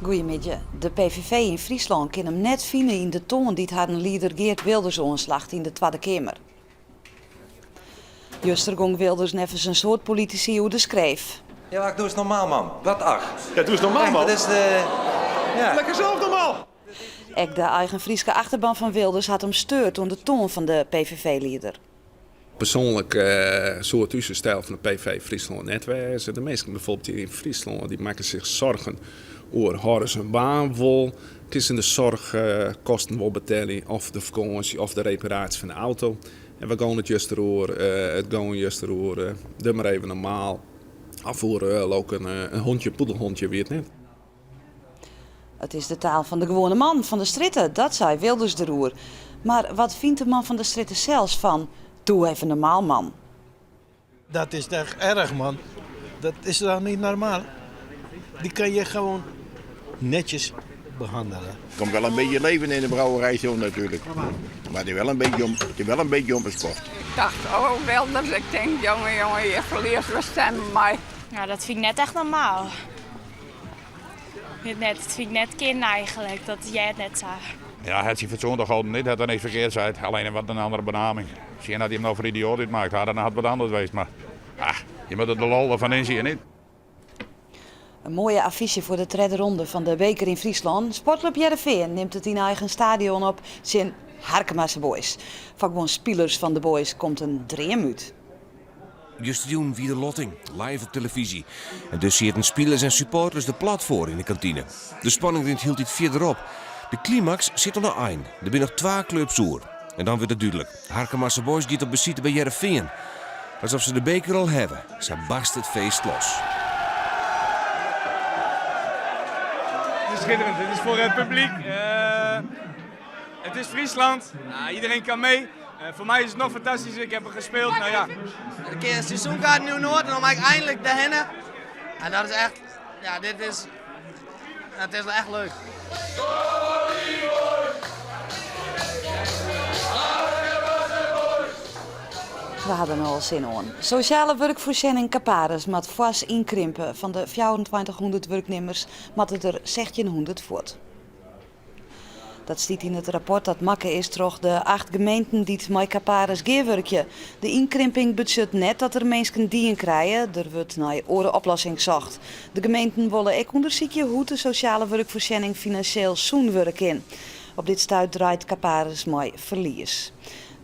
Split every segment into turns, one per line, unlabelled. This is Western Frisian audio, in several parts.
Goeiemiddei. De PVV yn Fryslân kin him net fine yn de toan dy't harren lieder Geert Wilders oanslacht yn de Twadde Keamer. Juster gong Wilders neffens in soad politisy oer de skreef.
Ja, ach, doe eens normaal man. Wat ach?
Ja, doe eens normaal man.
Dat is de, ja.
Lekker zelf normaal.
Ek de eigen Fryske achterban fan Wilders hat him steurd oan de toan fan de PVV-lieder.
Persoanlik soe it ús styl fan de PVV Fryslân net wêze. De minsken bijvoorbeeld hjir yn Fryslân dy makken sich sorgen oer hâlde se hun baan wol, kinne se de soarchkosten wol betelje of de fakânsje of de reparaasje fan de auto. En we gongen it juster oer, it gong juster oer doe mar even normaal of oer leau ik in hondje, poedelhondje wie it net.
It is de taal fan de gewoane man fan de strjitte, dat sei Wilders deroer. Mar wat fynt de man fan de strjitte sels fan 'doe even normaal man'?
Dat is echt erg man. Dat is toch niet normaal? Die kan je gewoon netjes behandelen.
Er komt wel een beetje leven in de brouwerij zo natuurlijk. Maar het is wel een beetje om, het is wel een beetje om de sport.
Ik dacht, oh Wilders, ik denk, jongen, jongen, je verliest we stemmen mij.
Nou, dat vind ik net echt normaal. Net, dat vind ik net kind eigenlijk, dat jij het net zag.
Ja, het zich fatsoen toch al niet dat er niks verkeerd zei. Alleen wat een andere benaming. Zie je dat hij hem nou voor idioot uitmaakt had, dan had het wat anders geweest. Maar ah, je moet er de lol ervan in zien, niet?
In moaie affysje foar de tredde ronde fan de beker yn Fryslân. Sportklup Hearrenfean nimt it yn eigen stadion op tsjin Harkemase Boys. Foar guon spilers fan de Boys komt in dream út.
Justerjûn wie de lotting, live op telefyzje. En dus sieten spilers en supporters der plat foar yn de kantine. De spanning rint hieltyd fierder op. De klimaks sit oan de ein. Der binne noch twa klups oer. En dan wurdt it dúdlik, Harkemase Boys giet op besite by Hearrenfean. Asof se de beker al hawwe, sa barst it feest los.
Het is schitterend. Het is voor het publiek. Uh, het is Friesland. Nou, iedereen kan mee. Uh, voor mij is het nog fantastisch. Ik heb er gespeeld. Nou ja.
Een keer een seizoenkaart Nieuw-Noord en dan maak ik eindelijk de henne. En dat is echt, ja, dit is, het is echt leuk.
We ha der no al sin oan. Sosjale wurkfoarsjenning Caparis moat foars ynkrimpe. Fan de 2400 wurknimmers moatte der 1600 fuort. Dat stiet yn it rapport dat makke is troch de acht gemeenten dy't mei Caparis gearwurkje. De ynkrimping betsjut net dat der minsken dien krije, der wurdt nei oare oplossings socht. De gemeenten wolle ek ûndersykje hoe't de sosjale wurkfoarsjenning finansjeel sûn wurde kin. Op dit stuit draait Caparis mei ferlies.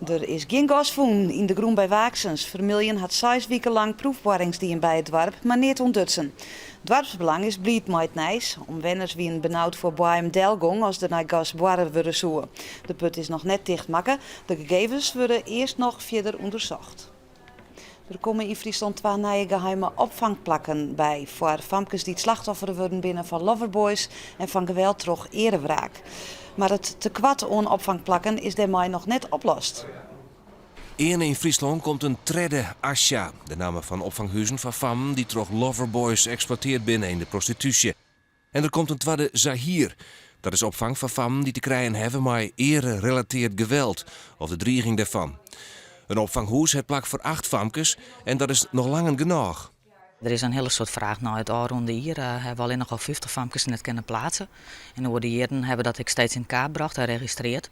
Der is gjin gas fûn yn de grûn by Waaksens. Vermilion hat seis wiken lang proefboarrings dien by it doarp, mar neat ûntdutsen. Doarpsbelang is bliid mei it nijs. Omwenners wienen benaud foar boaiemdelgong as der nei gas boarre wurde soe. De put is noch net tichtmakke. De gegevens wurde earst noch fierder ûndersocht. Der komme yn Fryslân twa nije geheime opfangplakken by foar famkes dy't slachtoffer wurden binne fan loverboys en fan geweld troch earewraak. Mar it tekoart oan opfangplakken is dêrmei noch net oplost.
Earne yn Fryslân komt in tredde Asja, de namme fan opfanghuzen foar fammen dy't troch loverboys eksploiteard binne yn de prostitúsje. En der komt in twadde Zahir, dat is opfang foar fammen dy't te krijen hawwe mei eare-relateard geweld of de driging dêrfan. In opfanghûs hat plak foar acht famkes en dat is noch lang net genôch.
Der is in hiele soad fraach nei. It ôfrûne jier hawwe we allinnich al 50 famkes net kinne pleatse. En oer de jierren hawwe we dat ek steeds yn kaart brocht en registreard.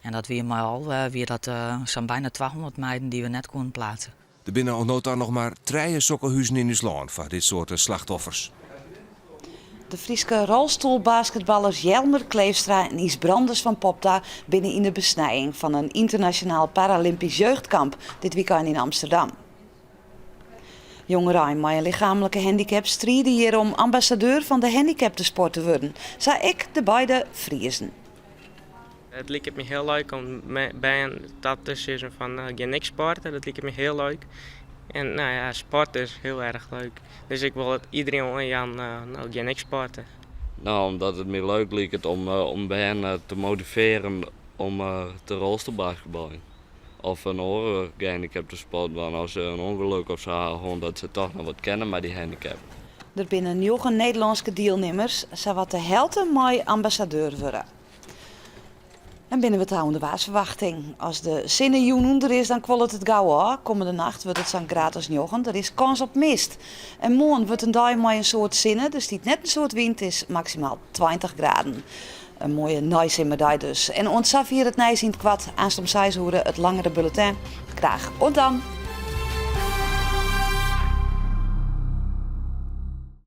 En dat wie mei al wie dat sa'n byna 200 meiden dy't we net koene pleatse.
Der binne oant no ta noch mar trije sokke huzen yn ús lân foar dit soarte slachtoffers.
De Fryske rolstoelbasketballers Jelmer Kleefstra en Ysbrandus van Popta binne yn de besnijing fan in ynternasjonaal Paralympisch jeugdkamp dit wykein yn Amsterdam. Jongerein mei in lichaamlike handicap stride hjir om ambassadeur fan de handicaptesport te wurden, sa ek de beide Friezen.
It liket my hiel leuk om bern ta te sizzen fan gean ek sporte, dat liket my hiel leuk. En no ja, sport is hiel erch leuk. Dus ik wol it iderien oanjaan, no gean ek sporte.
No, omdat it my leuk liket om bern te motivearjen om te rolstoelbasketbaljen. Of in oare gehandicaptesport, want as se in ûngelok of sa ha hân, dat se toch noch wat kinne mei dy handicap.
Der binne njoggen Nederlânske dielnimmers, sawat de helte mei ambassadeur wurde. Dan binne we ta oan de waarsferwachting. As de sinne jûn ûnder is, dan kuollet it gau ôf. Kommende nacht wurdt it sa'n graad as njoggen. Der is kâns op mist. En moarn wurdt in dei mei in soad sinne. Der stiet net in soad wyn, it is maksimaal 20 graden. In moaie neisimmerdei dus. En oant safier it nijs yn it koart. Aanst om seis oere it langere bulletin. Graach oant dan!